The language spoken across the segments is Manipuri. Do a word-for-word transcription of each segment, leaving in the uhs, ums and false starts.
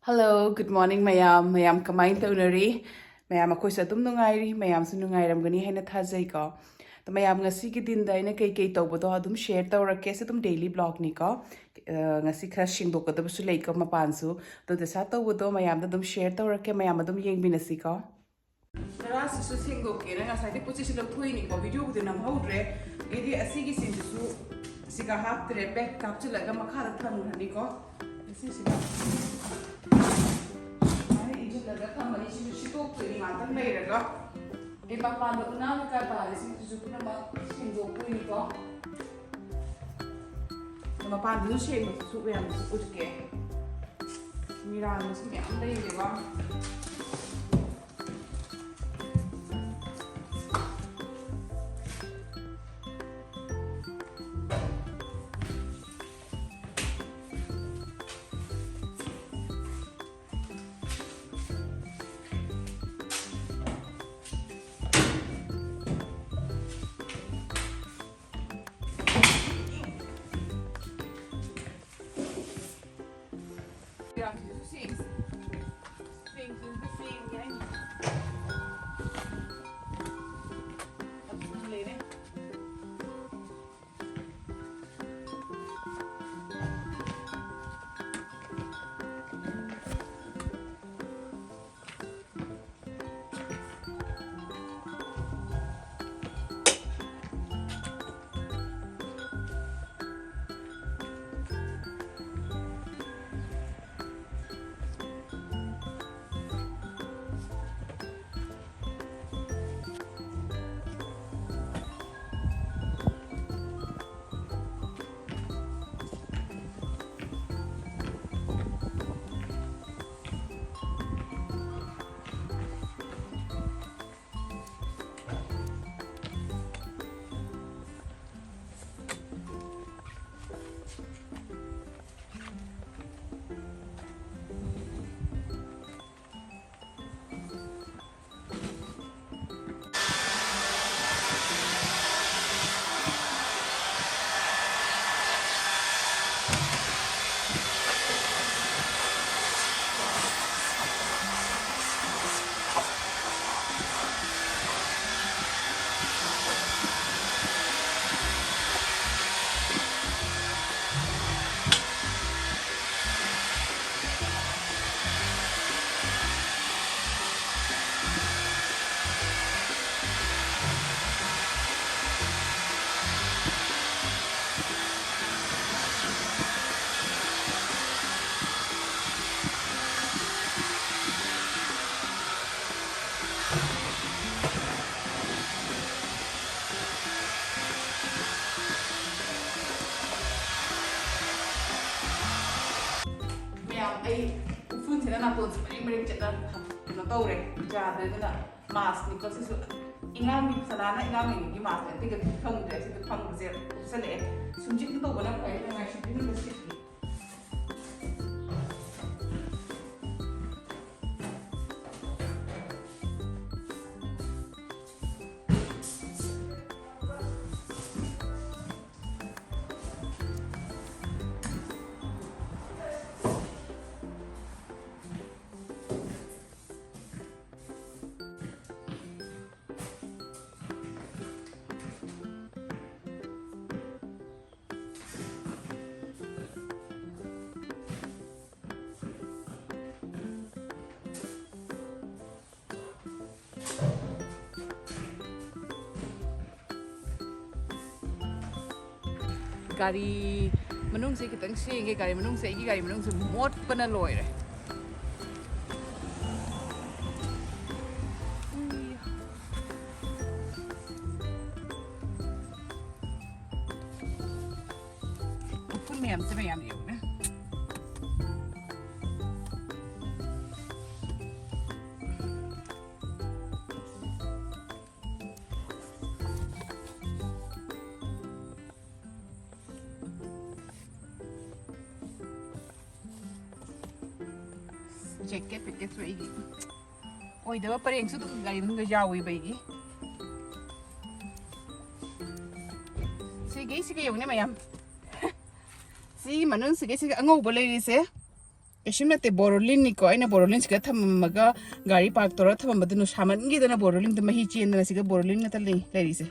Hello, good morning ꯃꯌꯥꯝ꯫ ꯃꯌꯥꯝ ꯀꯃꯥꯏꯅ ꯇꯧꯅꯔꯤ? ꯃꯌꯥꯝ ꯑꯩꯈꯣꯏꯁꯨ ꯑꯗꯨꯝ ꯅꯨꯡꯉꯥꯏꯔꯤ, ꯃꯌꯥꯝꯁꯨ ꯅꯨꯡꯉꯥꯏꯔꯝꯒꯅꯤ ꯍꯥꯏꯅ ꯊꯥꯖꯩꯀꯣ꯫ ꯑꯗꯣ ꯃꯌꯥꯝ ꯉꯁꯤꯒꯤ ꯗꯤꯟꯗ ꯑꯩꯅ ꯀꯩꯀꯩ ꯇꯧꯕꯗꯣ ꯑꯗꯨꯝ share ꯇꯧꯔꯛꯀꯦ꯫ ꯁꯤ ꯑꯗꯨꯝ daily vlogꯅꯤꯀꯣ꯫ ꯑ, ꯉꯁꯤ ꯈꯔ ꯁꯦꯡꯗꯣꯛꯀꯗꯕꯁꯨ ꯂꯩꯀꯣ ꯃꯄꯥꯟꯁꯨ꯫ ꯑꯗꯣ ꯗꯁꯥ ꯇꯧꯕꯗꯣ ꯃꯌꯥꯝꯗ ꯑꯗꯨꯝ share ꯇꯧꯔꯛꯀꯦ, ꯃꯌꯥꯝ ꯑꯗꯨꯝ ꯌꯦꯡꯃꯤꯟꯅꯁꯤꯀꯣ꯫ ꯇꯔꯥꯁꯤꯁꯨ ꯁꯦꯡꯗꯣꯛꯀꯦꯅ ꯉꯁꯥꯏꯗꯤ ꯄꯣꯠ ꯆꯩꯁꯤ ꯂꯧꯊꯣꯛꯏꯅꯤꯀꯣ, videoꯕꯨꯗꯤ ꯅꯝꯍꯧꯗ꯭ꯔꯦ꯫ ꯑꯗꯩꯗꯤ ꯑꯁꯤꯒꯤꯁꯤꯡꯁꯤꯁꯨ ꯁꯤꯒ ꯍꯥꯞꯇ꯭ꯔꯦ, bag ꯍꯥꯞꯆꯤꯜꯂꯒ ꯃꯈꯥꯗ ꯊꯝꯈ꯭ꯔꯅꯤꯀꯣ꯫ ꯑꯁꯤꯁꯤꯒ ꯁꯨꯃꯥꯏꯅ ꯏꯟꯁꯤꯜꯂꯒ ꯊꯝꯃꯅꯤ꯫ ꯁꯤꯁꯨ ꯁꯤꯠꯇꯣꯛꯇꯣꯏꯅꯤ ꯉꯥꯛꯇꯪ ꯂꯩꯔꯒ꯫ ꯑꯩ ꯃꯄꯥꯟꯗ ꯎꯅꯥ ꯀꯩꯀꯥ ꯇꯥꯔꯦ, ꯁꯤꯁꯤꯁꯨ ꯄꯨꯝꯅꯃꯛ ꯁꯦꯡꯗꯣꯛꯇꯣꯏꯅꯤꯀꯣ꯫ ꯃꯄꯥꯟꯗꯁꯨ ꯁꯦꯡꯕꯗꯨꯁꯨ ꯃꯌꯥꯝꯗꯁꯨ ꯎꯠꯀꯦ꯫ ꯃꯤꯔꯥꯡꯗꯁꯨ ꯃꯌꯥꯝ ꯂꯩꯔꯦꯕ꯫ ꯌꯥꯝ ꯑꯩ ꯎꯐꯨꯟꯁꯤꯅ ꯅꯥꯇꯣꯟꯁꯦ ꯃꯔꯦꯡ ꯃꯔꯦꯡ ꯆꯠꯂ ꯀꯩꯅꯣ ꯇꯧꯔꯦ, ꯌꯥꯗ꯭ꯔꯦ꯫ ꯑꯗꯨꯅ ꯃꯥꯁꯅꯤꯀꯣ ꯁꯤꯁꯨ꯫ ꯏꯉꯥꯡꯒꯤ ꯁꯅꯥꯅ ꯏꯉꯥꯡꯉꯩꯒꯤ ꯃꯥꯁꯅꯦ, ꯑꯇꯩꯒꯗꯤ ꯐꯪꯗ꯭ꯔꯦ꯫ ꯁꯤꯗ ꯐꯪꯕꯁꯦ ꯎꯞꯁꯜꯂꯛꯑꯦ꯫ ꯁꯨꯝꯖꯤꯠ ꯇꯧꯕꯅ ꯐꯩ, ꯅꯨꯡꯉꯥꯏ ꯁꯤꯠꯄꯤꯅꯤꯗ ꯁꯤꯠꯄꯤ꯫ ꯒꯥꯔꯤ ꯃꯅꯨꯡꯁꯦ ꯈꯤꯇꯪ ꯁꯦꯡꯒꯦ꯫ ꯒꯥꯔꯤ ꯃꯅꯨꯡꯁꯦ, ꯑꯩꯒꯤ ꯒꯥꯔꯤ ꯃꯅꯨꯡꯁꯦ ꯃꯣꯠꯄꯅ ꯂꯣꯏꯔꯦ꯫ ꯎꯏ꯫ ꯎꯐꯨꯟ ꯃꯌꯥꯝꯁꯦ ꯃꯌꯥꯝ ꯌꯦꯡꯉꯨꯅꯦ꯫ ꯖꯦꯀꯦꯠ ꯄꯦꯀꯦꯠꯁꯨ ꯑꯩꯒꯤ ꯑꯣꯏꯗꯕ ꯄꯔꯦꯡꯁꯨ ꯑꯗꯨꯝ ꯒꯥꯔꯤ ꯃꯅꯨꯡꯗ ꯌꯥꯎꯋꯦꯕ ꯑꯩꯒꯤ꯫ ꯁꯤꯒꯩꯁꯤꯒ ꯌꯦꯡꯉꯨꯅꯦ ꯃꯌꯥꯝ꯫ ꯁꯤ ꯃꯅꯨꯡꯁꯤꯒꯩꯁꯤꯒ ꯑꯉꯧꯕ ꯂꯩꯔꯤꯁꯦ ꯀꯩꯁꯨꯝ ꯅꯠꯇꯦ, ꯕꯣꯔꯣꯂꯤꯟꯅꯤꯀꯣ꯫ ꯑꯩꯅ ꯕꯣꯔꯣꯂꯤꯟꯁꯤꯗ ꯊꯝꯃꯝꯃꯒ ꯒꯥꯔꯤ ꯄꯥꯔꯛ ꯇꯧꯔ ꯊꯝꯃꯝꯕꯗꯨ ꯅꯨꯡꯁꯥꯃꯟꯈꯤꯗꯅ ꯕꯣꯔꯣꯂꯤꯟꯗꯨ ꯃꯍꯤ ꯆꯦꯟꯗꯅ ꯁꯤꯒ ꯕꯣꯔꯣꯂꯤꯟ ꯉꯥꯛꯇ ꯂꯩ ꯂꯩꯔꯤꯁꯦ꯫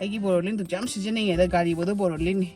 ꯑꯩꯒꯤ ꯕꯣꯔꯣꯂꯤꯟꯗꯨ ꯌꯥꯝ ꯁꯤꯖꯤꯟꯅꯩꯌꯦ, ꯑꯗ ꯒꯥꯔꯤꯕꯨꯗ ꯕꯣꯔꯣꯂꯤꯟꯅꯤ꯫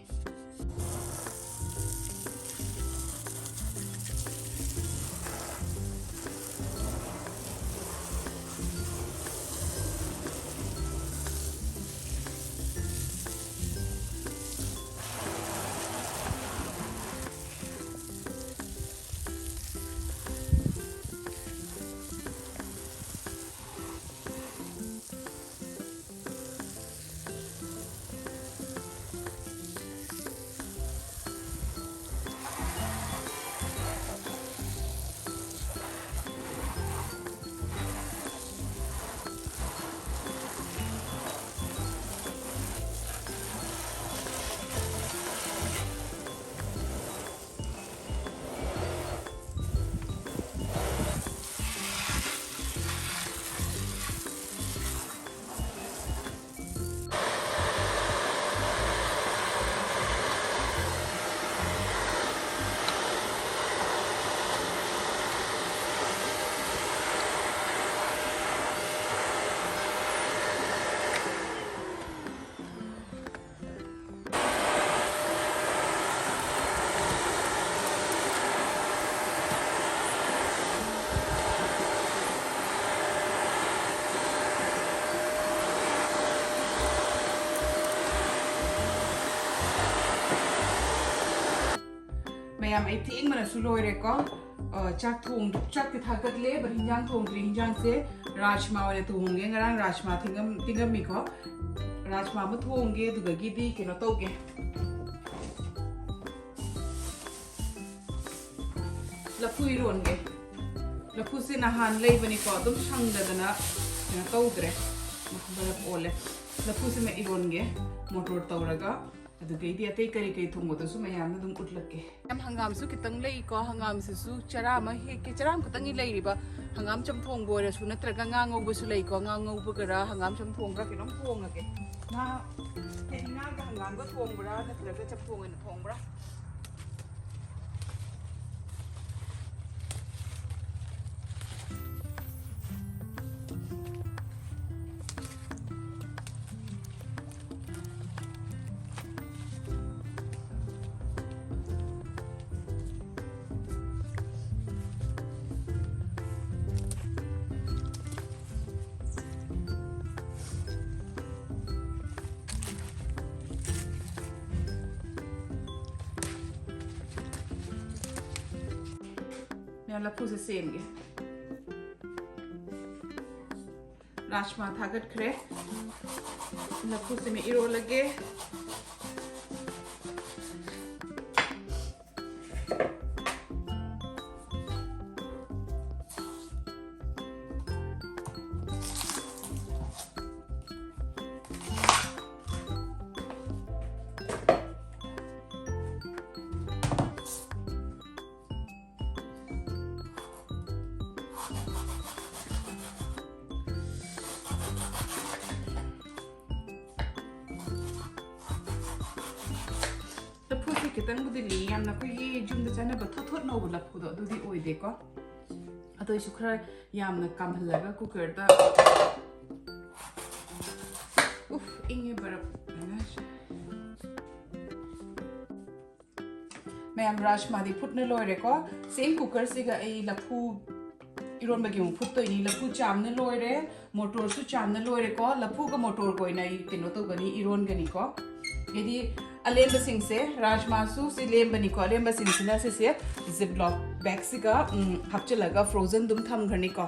ꯌꯥꯝ ꯑꯩ ꯊꯦꯡꯕꯅꯁꯨ ꯂꯣꯏꯔꯦꯀꯣ꯫ ꯑ, ꯆꯥꯛ ꯊꯣꯡ-, ꯆꯥꯛꯇꯤ ꯊꯥꯒꯠꯂꯦ, but ꯍꯤꯟꯖꯥꯡ ꯊꯣꯡꯗ꯭ꯔꯤ꯫ ꯍꯤꯟꯖꯥꯡꯁꯦ ꯔꯥꯖꯃꯥ ꯑꯣꯏꯅ ꯊꯣꯡꯉꯦ꯫ ꯉꯔꯥꯡ ꯔꯥꯖꯃꯥ ꯊꯤꯡꯉꯝ-, ꯇꯤꯡꯉꯝꯃꯤꯀꯣ꯫ ꯔꯥꯖꯃꯥ ꯑꯃ ꯊꯣꯡꯒꯦ, ꯑꯗꯨꯗꯒꯤꯗꯤ ꯀꯩꯅꯣ ꯇꯧꯒꯦ꯫ ꯂꯐꯨ ꯏꯔꯣꯟꯒꯦ꯫ ꯂꯐꯨꯁꯦ ꯅꯍꯥꯟ ꯂꯩꯕꯅꯤꯀꯣ, ꯑꯗꯨꯝ ꯁꯪꯗꯗꯅ ꯀꯩꯅꯣ ꯇꯧꯗ꯭ꯔꯦ꯫ ꯕꯔꯞ ꯑꯣꯜꯂꯦ꯫ ꯂꯐꯨꯁꯤꯃ ꯏꯔꯣꯟꯒꯦ, ꯃꯣꯇꯣꯔ ꯇꯧꯔꯒ꯫ ꯑꯗꯨꯗꯩꯗꯤ ꯑꯇꯩ ꯀꯔꯤ ꯀꯔꯤ ꯊꯣꯡꯕꯗꯨꯁꯨ ꯃꯌꯥꯝꯅ ꯑꯗꯨꯝ ꯎꯠꯂꯛꯀꯦ꯫ ꯌꯥꯝ ꯍꯪꯒꯥꯝꯁꯨ ꯈꯤꯇꯪ ꯂꯩꯀꯣ, ꯍꯪꯒꯥꯝꯁꯤꯁꯨ ꯆꯔꯥ ꯑꯃ ꯍꯦꯛꯀꯦ꯫ ꯆꯔꯥ ꯑꯃꯈꯛꯇꯪꯗꯤ ꯂꯩꯔꯤꯕ꯫ ꯍꯪꯒꯥꯝ ꯆꯝꯊꯣꯡꯕꯨ ꯑꯣꯏꯔꯁꯨ ꯅꯠꯇ꯭ꯔꯒ ꯉꯥ ꯉꯧꯕꯁꯨ ꯂꯩꯀꯣ, ꯉꯥ ꯉꯧꯕꯒꯔ ꯍꯪꯒꯥꯝ ꯆꯝꯊꯣꯡꯕ꯭ꯔꯥ ꯀꯩꯅꯣꯝ ꯊꯣꯡꯉꯒꯦ꯫ ꯉꯥ, ꯍꯥꯏꯗꯤ ꯉꯥꯒ ꯍꯪꯒꯥꯝꯒ ꯊꯣꯡꯕ꯭ꯔꯥ ꯅꯠꯇ꯭ꯔꯒ ꯆꯝꯊꯣꯡ ꯑꯣꯏꯅ ꯊꯣꯡꯕ꯭ꯔꯥ? ꯃꯌꯥꯝ ꯂꯐꯨꯁꯦ ꯁꯦꯝꯒꯦ꯫ ꯔꯥꯖꯃꯥ ꯊꯥꯒꯠꯈ꯭ꯔꯦ꯫ ꯂꯐꯨꯁꯤꯃ ꯏꯔꯣꯜꯂꯒꯦ꯫ ꯂꯐꯨꯁꯦ ꯈꯤꯇꯪꯕꯨꯗꯤ ꯂꯤ, ꯌꯥꯝꯅ ꯑꯩꯈꯣꯏꯒꯤ ꯌꯨꯝꯗ ꯆꯥꯅꯕ ꯊꯣꯠ ꯊꯣꯠ ꯅꯧꯕ ꯂꯐꯨꯗꯣ ꯑꯗꯨꯗꯤ ꯑꯣꯏꯗꯦꯀꯣ꯫ ꯑꯗꯨ ꯑꯣꯏꯁꯨ ꯈꯔ ꯌꯥꯝꯅ ꯀꯥꯝꯍꯜꯂꯒ ꯀꯨꯀꯔꯗ, ꯎꯐ, ꯏꯪꯉꯦ ꯕꯔꯞ꯫ ꯃꯌꯥꯝ, ꯔꯥꯖꯃꯥꯗꯤ ꯐꯨꯠꯅ ꯂꯣꯏꯔꯦꯀꯣ꯫ ꯁꯦꯝ ꯀꯨꯀꯔꯁꯤꯒ ꯑꯩ ꯂꯐꯨ ꯏꯔꯣꯟꯕꯒꯤ ꯑꯃꯨꯛ ꯐꯨꯠꯇꯣꯏꯅꯤ꯫ ꯂꯐꯨ ꯆꯥꯝꯅ ꯂꯣꯏꯔꯦ, ꯃꯣꯇꯣꯔꯁꯨ ꯆꯥꯝꯅ ꯂꯣꯏꯔꯦꯀꯣ꯫ ꯂꯐꯨꯒ ꯃꯣꯇꯣꯔꯒ ꯑꯣꯏꯅ ꯑꯩ ꯀꯩꯅꯣ ꯇꯧꯒꯅꯤ, ꯏꯔꯣꯟꯒꯅꯤꯀꯣ꯫ ꯍꯥꯏꯗꯤ, ꯑꯂꯦꯝꯕꯁꯤꯡꯁꯦ, ꯔꯥꯖꯃꯥꯁꯨ ꯁꯤ ꯂꯦꯝꯕꯅꯤꯀꯣ, ꯑꯂꯦꯝꯕꯁꯤꯡꯁꯤꯅ ꯁꯤꯁꯦ Ziploc bagꯁꯤꯒ, ꯎꯝ, ꯍꯥꯞꯆꯤꯜꯂꯒ frozen ꯑꯗꯨꯝ ꯊꯝꯈ꯭ꯔꯅꯤꯀꯣ꯫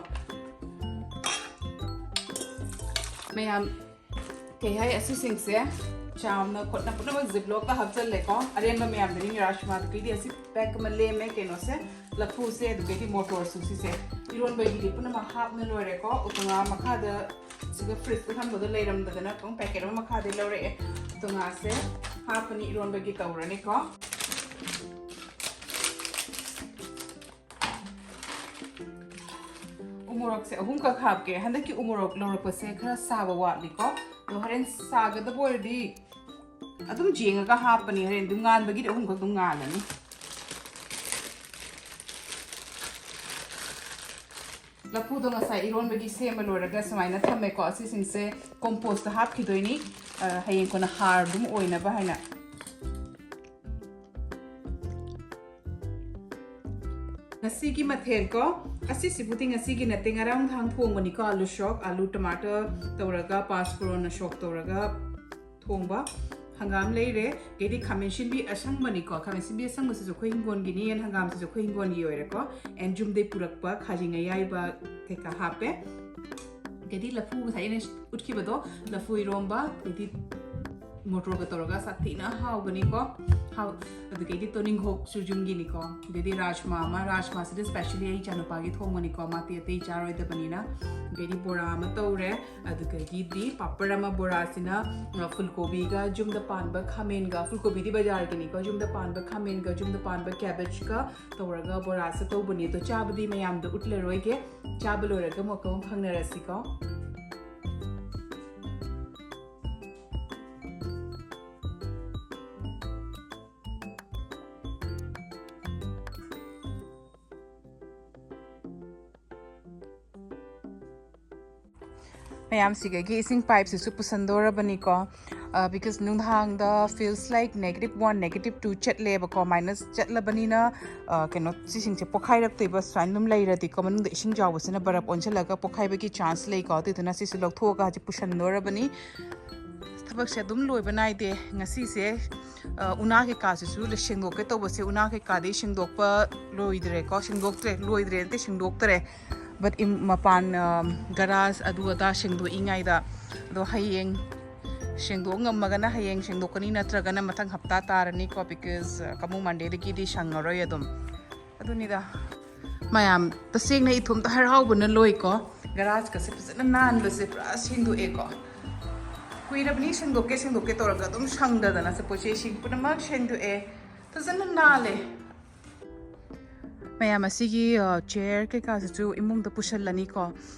ꯃꯌꯥꯝ, ꯀꯩ ꯍꯥꯏ, ꯑꯁꯤꯁꯤꯡꯁꯦ ꯆꯥꯝꯅ ꯈꯣꯠꯅ ꯄꯨꯝꯅꯃꯛ Ziplocꯇ ꯍꯥꯞꯆꯜꯂꯦꯀꯣ꯫ ꯑꯔꯦꯝꯕ ꯃꯌꯥꯝꯗꯨꯅꯤ, ꯔꯥꯖꯃꯥꯗꯨꯒꯤꯗꯤ ꯑꯁꯤ pack ꯑꯃ ꯂꯦꯝꯃꯦ꯫ ꯀꯩꯅꯣꯁꯦ, ꯂꯐꯨꯁꯦ, ꯑꯗꯨꯗꯒꯤ ꯃꯣꯇꯣꯔꯁꯨ ꯁꯤꯁꯦ ꯏꯔꯣꯟꯕꯒꯤꯗꯤ ꯄꯨꯝꯅꯃꯛ ꯍꯥꯞꯅ ꯂꯣꯏꯔꯦꯀꯣ꯫ ꯎꯇꯣꯡꯉꯥ ꯃꯈꯥꯗ ꯁꯤꯗ fridgeꯇ ꯊꯝꯕꯗꯣ ꯂꯩꯔꯝꯗꯗꯅ ꯑꯗꯨꯝ packet ꯑꯃ ꯃꯈꯥꯗꯩ ꯂꯧꯔꯛꯑꯦ꯫ ꯎꯇꯣꯡꯉꯥꯁꯦ ꯍꯥꯞꯄꯅꯤ, ꯏꯔꯣꯟꯕꯒꯤ ꯇꯧꯔꯅꯤꯀꯣ꯫ ꯎꯃꯣꯔꯣꯛꯁꯦ ꯑꯍꯨꯝꯈꯛ ꯍꯥꯞꯀꯦ꯫ ꯍꯟꯗꯛꯀꯤ ꯎꯃꯣꯔꯣꯛ ꯂꯧꯔꯛꯄꯁꯦ ꯈꯔ ꯁꯥꯕ ꯋꯥꯠꯂꯤꯀꯣ꯫ ꯑꯗꯣ ꯍꯣꯔꯦꯟ ꯁꯥꯒꯗꯕ ꯑꯣꯏꯔꯗꯤ ꯑꯗꯨꯝ ꯌꯦꯡꯉꯒ ꯍꯥꯞꯄꯅꯤ꯫ ꯍꯣꯔꯦꯟ ꯑꯗꯨꯝ ꯉꯥꯟꯕꯒꯤꯗꯤ ꯑꯍꯨꯝꯈꯛ ꯑꯗꯨꯝ ꯉꯥꯜꯂꯅꯤ꯫ ꯂꯐꯨꯗꯣ ꯉꯁꯥꯏ ꯏꯔꯣꯟꯕꯒꯤ ꯁꯦꯝꯕ ꯂꯣꯏꯔꯒ ꯁꯨꯃꯥꯏꯅ ꯊꯝꯃꯦꯀꯣ꯫ ꯑꯁꯤꯁꯤꯡꯁꯦ compost ꯍꯥꯞꯈꯤꯗꯣꯏꯅꯤ, ꯑ, ꯍꯌꯦꯡ ꯀꯣꯟꯅ ꯍꯥꯔ ꯑꯗꯨꯝ ꯑꯣꯏꯅꯕ ꯍꯥꯏꯅ꯫ ꯉꯁꯤꯒꯤ ꯃꯊꯦꯜ ꯀꯣ, ꯑꯁꯤꯁꯤꯕꯨꯗꯤ ꯉꯁꯤꯒꯤ ꯅꯠꯇꯦ, ꯉꯔꯥꯡ ꯅꯍꯥꯟ ꯊꯣꯡꯕꯅꯤꯀꯣ꯫ ꯑꯥꯂꯨ ꯁꯣꯛ, ꯑꯥꯂꯨ, ꯇꯃꯥꯇꯔ ꯇꯧꯔꯒ, ꯄꯥꯁ ꯐꯣꯔꯟꯅ ꯁꯣꯛ ꯇꯧꯔꯒ ꯊꯣꯡꯕ꯫ ꯍꯪꯒꯥꯝ ꯂꯩꯔꯦ, ꯑꯗꯩꯗꯤ ꯈꯥꯃꯦꯟ ꯑꯁꯤꯟꯕꯤ ꯑꯁꯪꯕꯅꯤꯀꯣ꯫ ꯈꯥꯃꯦꯟ ꯑꯁꯤꯟꯕꯤ ꯑꯁꯪꯕꯁꯤꯁꯨ ꯑꯩꯈꯣꯏ ꯍꯤꯡꯒꯣꯜꯒꯤꯅꯤ, and ꯍꯪꯒꯥꯝꯁꯤꯁꯨ ꯑꯩꯈꯣꯏ ꯍꯤꯡꯒꯣꯜꯒꯤ ꯑꯣꯏꯔꯦꯀꯣ꯫ And ꯌꯨꯝꯗꯩ ꯄꯨꯔꯛꯄ ꯈꯥꯖꯤꯡ ꯑꯌꯥꯏꯕ ꯀꯩꯀꯥ ꯍꯥꯞꯄꯦ꯫ ꯑꯗꯩꯗꯤ ꯂꯐꯨ, ꯉꯁꯥꯏ ꯑꯩꯅ ꯎꯠꯈꯤꯕꯗꯣ, ꯂꯐꯨ ꯏꯔꯣꯝꯕ, ꯑꯗꯩꯗꯤ ꯃꯣꯇꯣꯔꯒ ꯇꯧꯔꯒ ꯁꯥꯊꯤꯅ ꯍꯥꯎꯒꯅꯤꯀꯣ꯫ ꯍꯥꯎ-, ꯑꯗꯨꯗꯒꯤꯗꯤ ꯇꯣꯅꯤꯡꯈꯣꯛꯁꯨ ꯌꯨꯝꯒꯤꯅꯤꯀꯣ꯫ ꯑꯗꯩꯗꯤ ꯔꯥꯖꯃꯥ ꯑꯃ, ꯔꯥꯖꯃꯥꯁꯤꯗꯤ specially ꯑꯩ ꯏꯆꯥꯅꯨꯄꯥꯒꯤ ꯊꯣꯡꯕꯅꯤꯀꯣ, ꯃꯥꯗꯤ ꯑꯇꯩ ꯆꯥꯔꯣꯏꯗꯕꯅꯤꯅ꯫ ꯑꯗꯩꯗꯤ ꯕꯣꯔꯥ ꯑꯃ ꯇꯧꯔꯦ, ꯑꯗꯨꯗꯒꯤꯗꯤ ꯄꯥꯄꯔ ꯑꯃ, ꯕꯣꯔꯥꯁꯤꯅ, ꯑ, ꯐꯨꯜꯀꯣꯕꯤꯒ ꯌꯨꯝꯗ ꯄꯥꯟꯕ ꯈꯥꯃꯦꯟꯒ, ꯐꯨꯜꯀꯣꯕꯤꯗꯤ ꯕꯖꯥꯔꯒꯤꯅꯤꯀꯣ, ꯌꯨꯝꯗ ꯄꯥꯟꯕ ꯈꯥꯃꯦꯟꯒ ꯌꯨꯝꯗ ꯄꯥꯟꯕ cabbageꯀ ꯇꯧꯔꯒ ꯕꯣꯔꯥꯁꯦ ꯇꯧꯕꯅꯤ꯫ ꯑꯗꯣ ꯆꯥꯕꯗꯤ ꯃꯌꯥꯝꯗ ꯎꯠꯂꯔꯣꯏꯒꯦ, ꯆꯥꯕ ꯂꯣꯏꯔꯒ ꯑꯃꯨꯛꯀ ꯑꯃꯨꯛ ꯐꯪꯅꯔꯁꯤꯀꯣ꯫ ꯃꯌꯥꯝꯁꯤꯒꯒꯤ ꯏꯁꯤꯡ pipeꯁꯤꯁꯨ ꯄꯨꯁꯟꯗꯣꯔꯕꯅꯤꯀꯣ꯫ ꯑ, because ꯅꯨꯡꯗꯥꯡꯗ feels like negative one, negative two ꯆꯠꯂꯦꯕꯀꯣ, minus ꯆꯠꯂꯕꯅꯤꯅ, ꯑ, ꯀꯩꯅꯣ, ꯁꯤꯁꯤꯡꯁꯦ ꯄꯣꯛꯈꯥꯏꯔꯛꯇꯣꯏꯕ꯫ ꯁꯨꯃꯥꯏꯅ ꯑꯗꯨꯝ ꯂꯩꯔꯗꯤꯀꯣ, ꯃꯅꯨꯡꯗ ꯏꯁꯤꯡ ꯆꯥꯎꯕꯁꯤꯅ ꯕꯔꯞ ꯑꯣꯟꯁꯤꯜꯂꯒ ꯄꯣꯛꯈꯥꯏꯕꯒꯤ chance ꯂꯩꯀꯣ꯫ ꯑꯗꯨꯗꯨꯅ ꯁꯤꯁꯨ ꯂꯧꯊꯣꯛꯑꯒ ꯍꯧꯖꯤꯛ ꯄꯨꯁꯟꯗꯣꯔꯕꯅꯤ꯫ ꯊꯕꯛꯁꯦ ꯑꯗꯨꯝ ꯂꯣꯏꯕ ꯅꯥꯏꯗꯦ꯫ ꯉꯁꯤꯁꯦ, ꯑ, ꯎꯅꯥ ꯀꯩꯀꯥꯁꯤꯁꯨ ꯂꯣꯏ-, ꯁꯦꯡꯗꯣꯛꯀꯦ ꯇꯧꯕꯁꯦ, ꯎꯅꯥ ꯀꯩꯀꯥꯗꯤ ꯁꯦꯡꯗꯣꯛꯄ ꯂꯣꯏꯗ꯭ꯔꯦꯀꯣ, ꯁꯦꯡꯗꯣꯛꯇ꯭ꯔꯦ, ꯂꯣꯏꯗ꯭ꯔꯦ ꯅꯠꯇꯦ, ꯁꯦꯡꯗꯣꯛꯇ꯭ꯔꯦ꯫ But ꯏꯝ-, ꯃꯄꯥꯟ, ꯑ, garage ꯑꯗꯨ ꯑꯗꯥ ꯁꯦꯡꯗꯣꯛꯏꯉꯩꯗ, ꯑꯗꯣ ꯍꯌꯦꯡ ꯁꯦꯡꯗꯣꯛ ꯉꯝꯃꯒꯅ ꯍꯌꯦꯡ ꯁꯦꯡꯗꯣꯛꯀꯅꯤ, ꯅꯠꯇ꯭ꯔꯒꯅ ꯃꯊꯪ ꯍꯞꯇꯥ ꯇꯥꯔꯅꯤꯀꯣ, because, ꯑ, coming Mondayꯗꯒꯤꯗꯤ ꯁꯪꯉꯔꯣꯏ ꯑꯗꯨꯝ꯫ ꯑꯗꯨꯅꯤꯗ꯫ ꯃꯌꯥꯝ, ꯇꯁꯦꯡꯅ ꯏꯊꯣꯝꯇ ꯍꯔꯥꯎꯕꯅ ꯂꯣꯏꯀꯣ꯫ Garageꯀꯁꯦ ꯐꯖꯅ ꯅꯥꯟꯕꯁꯦ ꯄꯨꯔꯥ ꯁꯦꯡꯗꯣꯛꯑꯦꯀꯣ꯫ ꯀꯨꯏꯔꯕꯅꯤ ꯁꯦꯡꯗꯣꯛꯀꯦ, ꯁꯦꯡꯗꯣꯛꯀꯦ ꯇꯧꯔꯒ ꯑꯗꯨꯝ ꯁꯪꯗꯗꯅ ꯁꯦ ꯄꯣꯠ ꯆꯩꯁꯤꯡ ꯄꯨꯝꯅꯃꯛ ꯁꯦꯡꯗꯣꯛꯑꯦ꯫ ꯐꯖꯅ ꯅꯥꯜꯂꯦ꯫ ꯃꯌꯥꯝ, ꯑꯁꯤꯒꯤ, ꯑ, chair ꯀꯩꯀꯥꯁꯤꯁꯨ ꯏꯃꯨꯡꯗ ꯄꯨꯁꯜꯂꯅꯤꯀꯣ꯫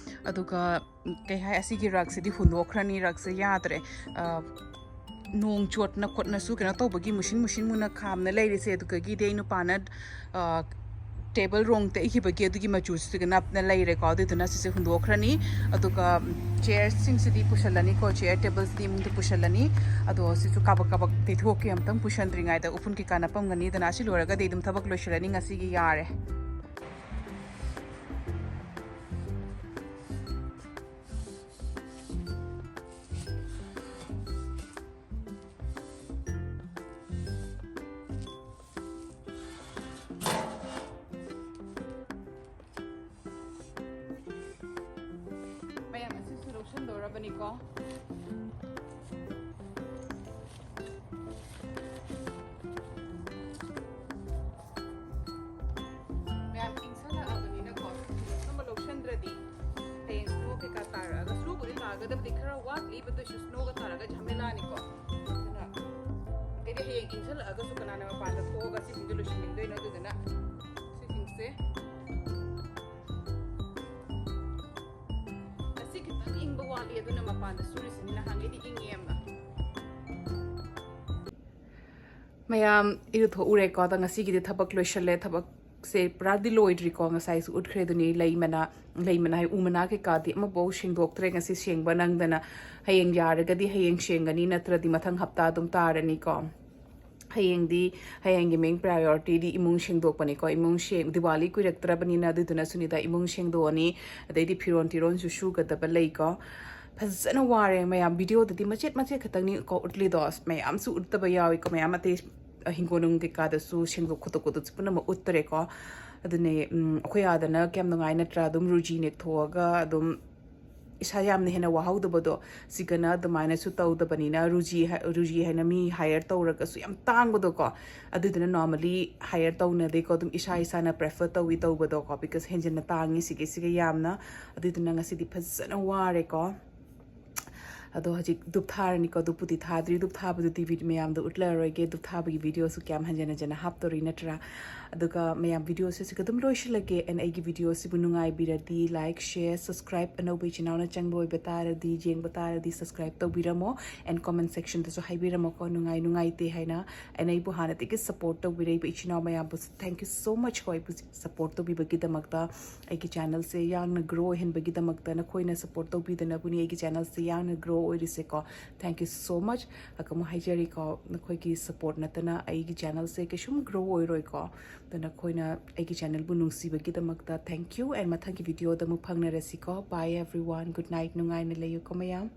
ꯑꯗꯨꯒ, ꯎꯝ, ꯀꯩ ꯍꯥꯏ, ꯑꯁꯤꯒꯤ rugꯁꯤꯗꯤ ꯍꯨꯟꯗꯣꯛꯈ꯭ꯔꯅꯤ, rugꯁꯦ ꯌꯥꯗ꯭ꯔꯦ꯫ ꯑ, ꯅꯣꯡ ꯆꯣꯠꯅ ꯈꯣꯠꯅꯁꯨ ꯀꯩꯅꯣ ꯇꯧꯕꯒꯤ ꯃꯨꯁꯤꯟ ꯃꯨꯁꯤꯟ ꯃꯨꯅ ꯈꯥꯝꯅ ꯂꯩꯔꯤꯁꯦ꯫ ꯑꯗꯨꯗꯒꯤꯗꯤ ꯑꯩ ꯅꯨꯄꯥꯅ, ꯑ, table ꯔꯣꯡ ꯇꯩꯈꯤꯕꯒꯤ ꯑꯗꯨꯒꯤ ꯃꯆꯨꯁꯤꯒ ꯅꯞꯅ ꯂꯩꯔꯦꯀꯣ꯫ ꯑꯗꯨꯗꯨꯅ ꯁꯤꯁꯦ ꯍꯨꯟꯗꯣꯛꯈ꯭ꯔꯅꯤ꯫ ꯑꯗꯨꯒ, ꯎꯝ, chairꯁꯤꯡꯁꯤꯗꯤ ꯄꯨꯁꯜꯂꯅꯤꯀꯣ, chair tableꯁꯤꯗꯤ ꯏꯃꯨꯡꯗ ꯄꯨꯁꯜꯂꯅꯤ꯫ ꯑꯗꯣ ꯁꯤꯁꯨ ꯀꯥꯕꯛ ꯀꯥꯕꯛ ꯇꯩꯊꯣꯛꯀꯦ, ꯑꯝꯇꯪ ꯄꯨꯁꯟꯗ꯭ꯔꯤꯉꯩꯗ ꯎꯐꯨꯟ ꯀꯩꯀꯥ ꯅꯞꯄꯝꯒꯅꯤꯗꯅ꯫ ꯑꯁꯤ ꯂꯣꯏꯔꯒꯗꯤ ꯑꯗꯨꯝ ꯊꯕꯛ ꯂꯣꯏꯁꯤꯜꯂꯅꯤ ꯉꯁꯤꯒꯤ, ꯌꯥꯔꯦ꯫ ꯃꯌꯥꯝ, ꯑꯁꯤꯁꯨ ꯂꯧꯁꯟꯗꯧꯔꯕꯅꯤꯀꯣ꯫ ꯃꯌꯥꯝ, ꯏꯪꯁꯜꯂꯛꯑꯕꯅꯤꯅꯀꯣ, ꯑꯃ ꯂꯧꯁꯟꯗ꯭ꯔꯗꯤ ꯍꯌꯦꯡ snow ꯀꯩꯀꯥ ꯇꯥꯔꯛꯑꯒ, snowꯕꯨꯗꯤ ꯇꯥꯒꯗꯕꯗꯤ ꯈꯔ ꯋꯥꯠꯂꯤ, ꯑꯗꯨ ꯑꯣꯏꯁꯨ snowꯒ ꯇꯥꯔꯒ ꯖꯃꯦꯂꯥꯅꯤꯀꯣ꯫ ꯑꯗꯨꯅ ꯑꯗꯩꯗꯤ ꯍꯌꯦꯡ ꯏꯪꯁꯜꯂꯛꯑꯒꯁꯨ ꯀꯅꯥꯅ ꯃꯄꯥꯟꯗ ꯊꯣꯛꯑꯒ ꯁꯤꯁꯤꯡꯗꯣ ꯂꯣꯏꯁꯤꯟꯅꯤꯡꯗꯣꯏꯅꯣ? ꯑꯗꯨꯗꯨꯅ ꯁꯤꯁꯤꯡꯁꯦ, ꯉꯁꯤ ꯈꯤꯇꯪ ꯏꯪꯕ ꯋꯥꯠꯂꯤ, ꯑꯗꯨꯅ ꯃꯄꯥꯟꯗ ꯁꯨꯔꯤꯁꯤꯅꯤ꯫ ꯅꯍꯥꯟꯒꯩꯗꯤ ꯏꯪꯉꯤ ꯌꯥꯝꯅ꯫ ꯃꯌꯥꯝ, ꯏꯔꯨꯊꯣꯛꯎꯔꯦꯀꯣ꯫ ꯑꯗ ꯉꯁꯤꯒꯤꯗꯤ ꯊꯕꯛ ꯂꯣꯏꯁꯜꯂꯦ꯫ ꯊꯕꯛꯁꯦ ꯄꯨꯔꯥꯗꯤ ꯂꯣꯏꯗ꯭ꯔꯤꯀꯣ꯫ ꯉꯁꯥꯏꯁꯨ ꯎꯠꯈ꯭ꯔꯦ ꯑꯗꯨꯅꯤ, ꯂꯩ ꯃꯅꯥ, ꯂꯩ ꯃꯅꯥ ꯍꯥꯏ, ꯎ ꯃꯅꯥ ꯀꯩꯀꯥꯗꯤ ꯑꯃꯐꯥꯎ ꯁꯦꯡꯗꯣꯛꯇ꯭ꯔꯦ ꯉꯁꯤ ꯁꯦꯡꯕ ꯅꯪꯗꯅ꯫ ꯍꯌꯦꯡ ꯌꯥꯔꯒꯗꯤ ꯍꯌꯦꯡ ꯁꯦꯡꯒꯅꯤ, ꯅꯠꯇ꯭ꯔꯗꯤ ꯃꯊꯪ ꯍꯞꯇꯥ ꯑꯗꯨꯝ ꯇꯥꯔꯅꯤꯀꯣ꯫ ꯍꯌꯦꯡꯗꯤ, ꯍꯌꯦꯡꯒꯤ main priorityꯗꯤ ꯏꯃꯨꯡ ꯁꯦꯡꯗꯣꯛꯄꯅꯤꯀꯣ꯫ ꯏꯃꯨꯡ ꯁꯦꯡ-, ꯗꯤꯋꯥꯂꯤ ꯀꯨꯏꯔꯛꯇ꯭ꯔꯕꯅꯤꯅ, ꯑꯗꯨꯗꯨꯅ ꯁꯨꯅꯤꯗ ꯏꯃꯨꯡ ꯁꯦꯡꯗꯣꯛꯑꯅꯤ꯫ ꯑꯗꯩꯗꯤ ꯐꯤꯔꯣꯟ ꯇꯤꯔꯣꯟꯁꯨ ꯁꯨꯒꯗꯕ ꯂꯩꯀꯣ꯫ ꯐꯖꯅ ꯋꯥꯔꯦ ꯃꯌꯥꯝ꯫ ꯚꯤꯗꯤꯑꯣꯗꯗꯤ ꯃꯆꯦꯠ ꯃꯆꯦꯠ ꯈꯛꯇꯪꯅꯤ ꯀꯣ ꯎꯠꯂꯤꯗꯣ꯫ ꯑꯁ, ꯃꯌꯥꯝꯁꯨ ꯎꯠꯇꯕ ꯌꯥꯎꯏꯀꯣ꯫ ꯃꯌꯥꯝ ꯑꯇꯩ, ꯑ, ꯍꯤꯡꯒꯣꯜ ꯅꯨꯡ ꯀꯩꯀꯥꯗꯁꯨ ꯁꯦꯡꯗꯣꯛ ꯈꯣꯠꯇꯣꯛꯄꯗꯁꯨ ꯄꯨꯝꯅꯃꯛ ꯎꯠꯇꯔꯦꯀꯣ꯫ ꯑꯗꯨꯅꯦ, ꯎꯝ, ꯑꯩꯈꯣꯏ ꯑꯥꯗꯅ ꯀꯌꯥꯝ ꯅꯨꯡꯉꯥꯏ ꯅꯠꯇ꯭ꯔꯥ? ꯑꯗꯨꯝ ꯔꯨꯖꯤ ꯅꯦꯛꯊꯣꯛꯑꯒ ꯑꯗꯨꯝ ꯏꯁꯥ ꯌꯥꯝꯅ ꯍꯦꯟꯅ ꯋꯥꯍꯧꯗꯕꯗꯣ꯫ ꯁꯤꯒꯅ ꯑꯗꯨꯃꯥꯏꯅꯁꯨ ꯇꯧꯗꯕꯅꯤꯅ, ꯔꯨꯖꯤ ꯍꯥꯏ-, ꯔꯨꯖꯤ ꯍꯥꯏꯅ ꯃꯤ ꯍꯥꯏꯌꯔ ꯇꯧꯔꯒꯁꯨ ꯌꯥꯝ ꯇꯥꯡꯕꯗꯣꯀꯣ꯫ ꯑꯗꯨꯗꯨꯅ ꯅꯣꯔꯃꯦꯂꯤ ꯍꯥꯏꯌꯔ ꯇꯧꯅꯗꯦꯀꯣ꯫ ꯑꯗꯨꯝ ꯏꯁꯥ ꯏꯁꯥꯅ ꯄ꯭ꯔꯦꯐꯔ ꯇꯧꯋꯤ ꯇꯧꯕꯗꯣꯀꯣ, ꯕꯤꯀꯣꯁ ꯍꯦꯟꯖꯟꯅ ꯇꯥꯡꯉꯤ ꯁꯤꯒꯤꯁꯤꯒ ꯌꯥꯝꯅ꯫ ꯑꯗꯨꯗꯨꯅ ꯉꯁꯤꯗꯤ ꯐꯖꯅ ꯋꯥꯔꯦꯀꯣ꯫ ꯑꯗꯣ ꯍꯧꯖꯤꯛ ꯙꯨꯞ ꯊꯥꯔꯅꯤꯀꯣ꯫ ꯙꯨꯞꯄꯨꯗꯤ ꯊꯥꯗ꯭ꯔꯤ, ꯙꯨꯞ ꯊꯥꯕꯗꯨꯗꯤ ꯚꯤ-, ꯃꯌꯥꯝꯗ ꯎꯠꯂꯔꯣꯏꯒꯦ꯫ ꯙꯨꯞ ꯊꯥꯕꯒꯤ ꯚꯤꯗꯤꯑꯣꯁꯨ ꯀꯌꯥꯝ ꯍꯟꯖꯟ ꯍꯟꯖꯟꯅ ꯍꯥꯞꯇꯣꯔꯤ ꯅꯠꯇ꯭ꯔꯥ? ꯑꯗꯨꯒ ꯃꯌꯥꯝ, ꯚꯤꯗꯤꯑꯣꯁꯦ ꯁꯤꯒ ꯑꯗꯨꯝ ꯂꯣꯏꯁꯤꯜꯂꯒꯦ꯫ And ꯑꯩꯒꯤ ꯚꯤꯗꯤꯑꯣꯁꯤꯕꯨ ꯅꯨꯡꯉꯥꯏꯕꯤꯔꯗꯤ like, share, subscribe, ꯑꯅꯧꯕ ꯏꯆꯤꯟ ꯏꯅꯥꯎꯅ ꯆꯪꯕ ꯑꯣꯏꯕ ꯇꯥꯔꯗꯤ, ꯌꯦꯡꯕ ꯇꯥꯔꯗꯤ subscribe ꯇꯧꯕꯤꯔꯝꯃꯣ꯫ And comment sectionꯗꯁꯨ ꯍꯥꯏꯕꯤꯔꯝꯃꯣꯀꯣ, ꯅꯨꯡꯉꯥꯏ ꯅꯨꯡꯉꯥꯏꯇꯦ ꯍꯥꯏꯅ꯫ And ꯑꯩꯕꯨ ꯍꯥꯟꯅꯗꯒꯤ support ꯇꯧꯕꯤꯔꯛꯏꯕ ꯏꯆꯤꯟ ꯏꯅꯥꯎ ꯃꯌꯥꯝꯕꯨꯁꯨ thank you so much ꯀꯣ, ꯑꯩꯕꯨ support ꯇꯧꯕꯤꯕꯒꯤꯗꯃꯛꯇ꯫ ꯑꯩꯒꯤ ꯆꯦꯅꯦꯜꯁꯦ ꯌꯥꯝꯅ ꯒ꯭ꯔꯣ ꯑꯣꯏꯍꯟꯕꯒꯤꯗꯃꯛꯇ ꯅꯈꯣꯏꯅ ꯁꯞꯄꯣꯔꯠ ꯇꯧꯕꯤꯗꯅꯕꯨꯅꯤ ꯑꯩꯒꯤ ꯆꯦꯅꯦꯜꯁꯦ ꯌꯥꯝꯅ grow ꯑꯣꯏꯔꯤꯁꯦꯀꯣ꯫ Thank you so much꯫ ꯑꯃꯨꯛ ꯍꯥꯏꯖꯔꯤꯀꯣ, ꯅꯈꯣꯏꯒꯤ ꯁꯞꯄꯣꯔꯠ ꯅꯠꯇꯅ ꯑꯩꯒꯤ ꯆꯦꯅꯦꯜꯁꯦ ꯀꯩꯁꯨꯝ ꯒ꯭ꯔꯣ ꯑꯣꯏꯔꯣꯏꯀꯣ꯫ ꯑꯗꯣ ꯅꯈꯣꯏꯅ ꯑꯩꯒꯤ ꯆꯦꯅꯦꯜꯕꯨ ꯅꯨꯡꯁꯤꯕꯒꯤꯗꯃꯛꯇ thank you, and ꯃꯊꯪꯒꯤ ꯚꯤꯗꯤꯑꯣꯗ ꯑꯃꯨꯛ ꯐꯪꯅꯔꯁꯤꯀꯣ꯫ Bye everyone, good night, ꯅꯨꯡꯉꯥꯏꯅ ꯂꯩꯌꯨꯀꯣ ꯃꯌꯥꯝ꯫